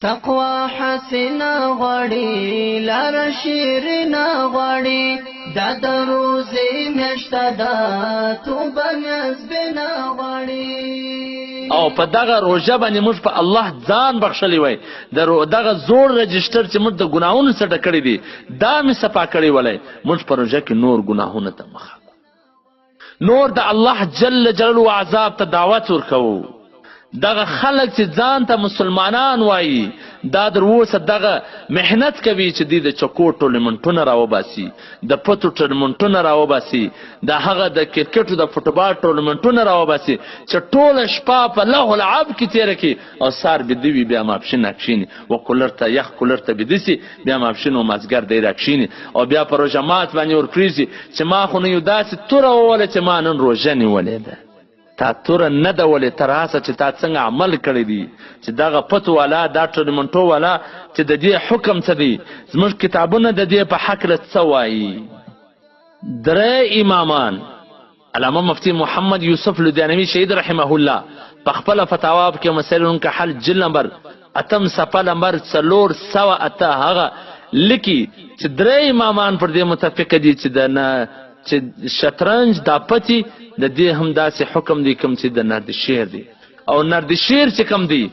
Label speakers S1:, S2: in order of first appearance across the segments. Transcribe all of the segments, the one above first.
S1: تقوا حسنه غواړي، لاره شیرینه غواړي، دا د روزې میاشت ده، توبه نسبینه غواړي.
S2: او په دغه روژه باندې موږ په الله ځان بخښلی وای، دغه زوړ رجسټر چې موږ د ګناهونو څخه ډک کړی دی، دا مې صفا کړی ولی، موږ په روژه کې نور ګناهونه ته مخه کوو، نور د الله جل جلاله عذاب ته دعوت ورکوو. دغه خلک چې ځان ته مسلمانان وایي، دا در اوسه دغه محنت کوي چې دوی د چکو ټورنمنټونه راوباسي، د پتو ټورنمنټونه راوباسي، د هغه د کرکټو د فوټبال ټورنمنټونه راوباسي، چې ټوله شپه په لهو لعب کې تېره کړي او سهار بیده وي، بیا ماپښین راکښېني، و کولر ته یخ کولر ته بیده سي، بیا ماپښین و مازدیګر دی راکښېني او بیا په روژه مات باندې ورپرېږدي چې ما خو نو یو داسې توره ووله چې ما نن روژه نیولې ده. تا توره نه ده ولې، ته راسه چې تا څنګه عمل کړی دی، چې دغه پتو والا، دا ټورنمنټو والا، چې د دې حکم څه دی، زموږ کتابونه د دې په هکله څه وایي. درې امامان، علامه مفتي محمد یوسف لودیانوي شهید رحمه الله په خپله فتاوا کې مسایلو که حل جلد نمبر 8 صفحه نمبر 408 هغه لیکي چې درې امامان پر دې متفق دي چې د نه چې شطرنج دا پتی د دې هم داسې حکم دی کوم چې د نرد شعر دی، او نرد شعر چې کوم دی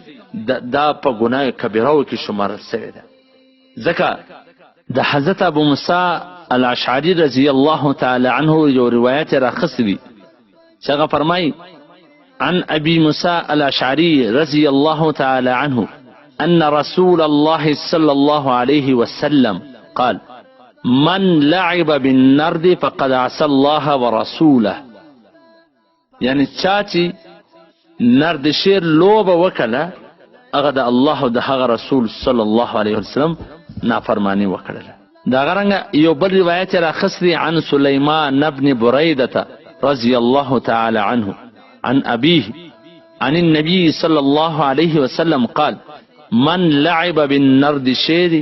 S2: دا په ګناه کبیرو کې شمارل شوی ده. ځکه د حضرت ابو موسی الاشعري رضی الله تعالی عنه یو روایت راخستی دی چې هغه فرمایي: عن ابي موسى الاشعري رضي الله تعالى عنه ان رسول الله صلى الله عليه وسلم قال: من لعب بالنرد فقد عصى الله ورسوله. یعنی چا چې نرد شعر لوبه وکړه، هغه د الله او د هغه رسول صلی الله علیه وسلم نافرمانی وکړله. دغه رنګه یو بل روایت یې راخیستی عن سلیمان بن بریدة رضی الله تعالی عنه عن أبيه عن النبي صلى الله عليه وسلم قال: من لعب بالنرد شعر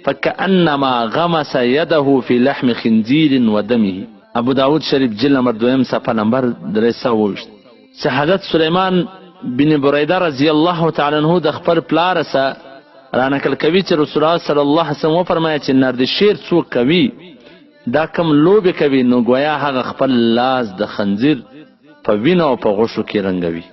S2: فكأنما غمس يده في لحم خنزير ودمه. ابو داود شریف جلد نمبر 2 صفحه نمبر 320. چې حضرت سلیمان بن بریده رضی الله تعالی عنه د خپل پلار سره را نقل کوي چې رسول الله صلی الله علیه وسلم وفرمایه چې نرد شعر څوک کوي، دا کم لوبې کوي، نو ګویا هغه خپل لاس د خنزیر په وینه او په غوښو کې رنګوي.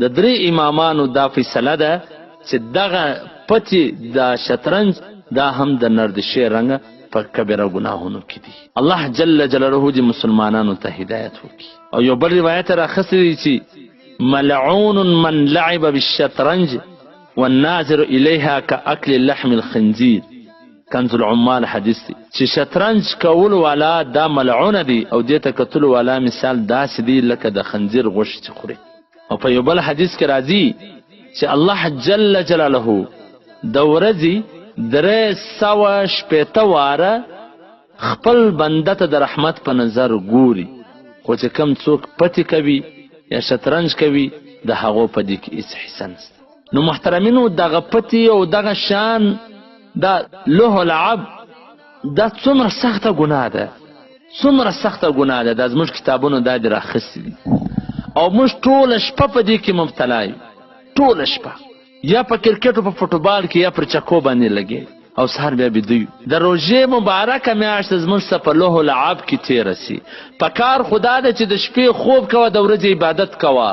S2: د درې امامانو دا فیصله ده چې دغه پتې د شطرنج دا هم د نرد شعر رنګ په کبیره ګناهونو کې دي. الله جل جلاله دې مسلمانانو ته هدایت وکړي. او یو بل روایت راخیستی دی چې ملعون من لعب بالشطرنج والناظر الیها کأکل لحم الخنزیر. کنز العمال حدیث دی چې شطرنج کولو والا دا ملعونه دی او دې ته کتلو والا مثال داسې دی لکه د خنزیر غوښې چې خوري. او په یو بل حدیث کې راځي چې الله جل جلاله د ورځې 360 واره خپل بنده ته د رحمت په نظر ګوري، خو چې کم څوک پتې کوي یا شطرنج کوي د هغو په دې کې هېڅ حصه نشته. نو محترمینو، دغه پتې او دغه شان، دا لهو لعب، دا څومره سخته ګناه ده، څومره سخته ګناه ده. دا زموږ کتابونو دا دې راخیستي دي او موږ ټوله شپه په دې کې مبتلا یو، ټوله شپه یا په کرکټ او په فوټبال کې یا پر چکو باندې لګې او سهار بیا بیده یو. د روژې مبارکه میاشت زموږ څخه په لهو لعب کې تېره سي. په کار خو دا ده چې د شپې خوب کوه، د ورځې عبادت کوه،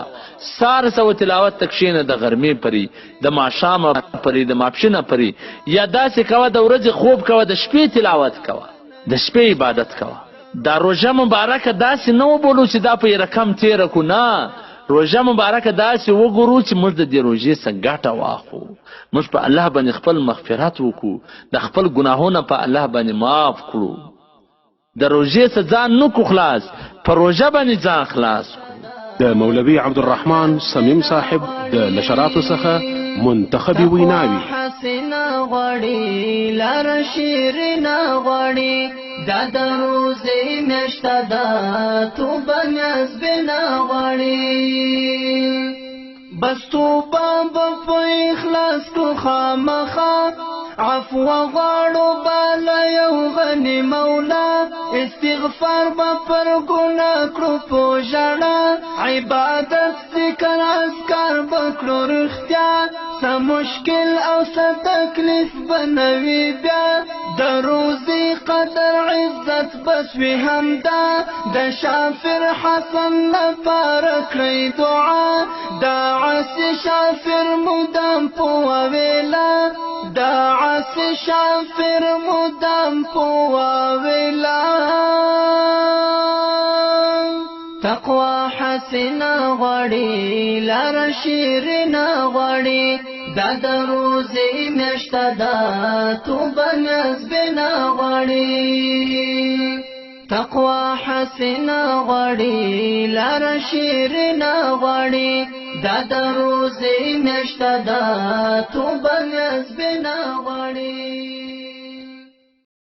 S2: سهار سه و تلاوت ته کښېنه، د غرمې پرې، د ماښامه پرې، د ماپښینه پرې، یا داسې کوه د ورځې خوب کوه، د شپې تلاوت کوه، د شپې عبادت کوه. دا روژه مبارکه داسې نه وبولو چې دا په رقم تېره کړو، نه، روژه مبارکه داسې وګورو چې موږ د دې روژې څخه ګټه واخلو، موږ په الله باندې خپل مغفرت وکړو، د خپل ګناهونه په الله باندې معاف کړو. د روژې څخه ځان نه کړو خلاص، په روژه باندې ځان خلاص کړو.
S3: د مولوي عبدالرحمن صمیم صاحب د نشراتو څخه منتخبې ویناوې.
S1: حسنه غواړي، لاره شیرینه غواړي، دا د روزې میاشت ده، توبه نسبینه غواړي. بس توبه به په اخلاص کو خامخا، عفو غواړو بالا یو غني مولا، استغفار به پر ګناه کړو په ژړا، عبادت ذکر اذکار به کړو رښتیا، څه مشکل او څه تکلیف به نه وي بیا، د روزي قدر عزت بس وي همدا، د شافر حسن لپاره کړئ دعا، دا عاصي شافر مدام په واویلا، دا عاصي شافر مدام په واویلا. تقوا حسنه غواړي، لاره شیرینه غواړي، دا د روزې میاشت ده، توبه نسبینه غواړي. تقوا حسنه غواړي، لاره شیرینه غواړي، دا د روزې میاشت ده، توبه نسبینه غواړي.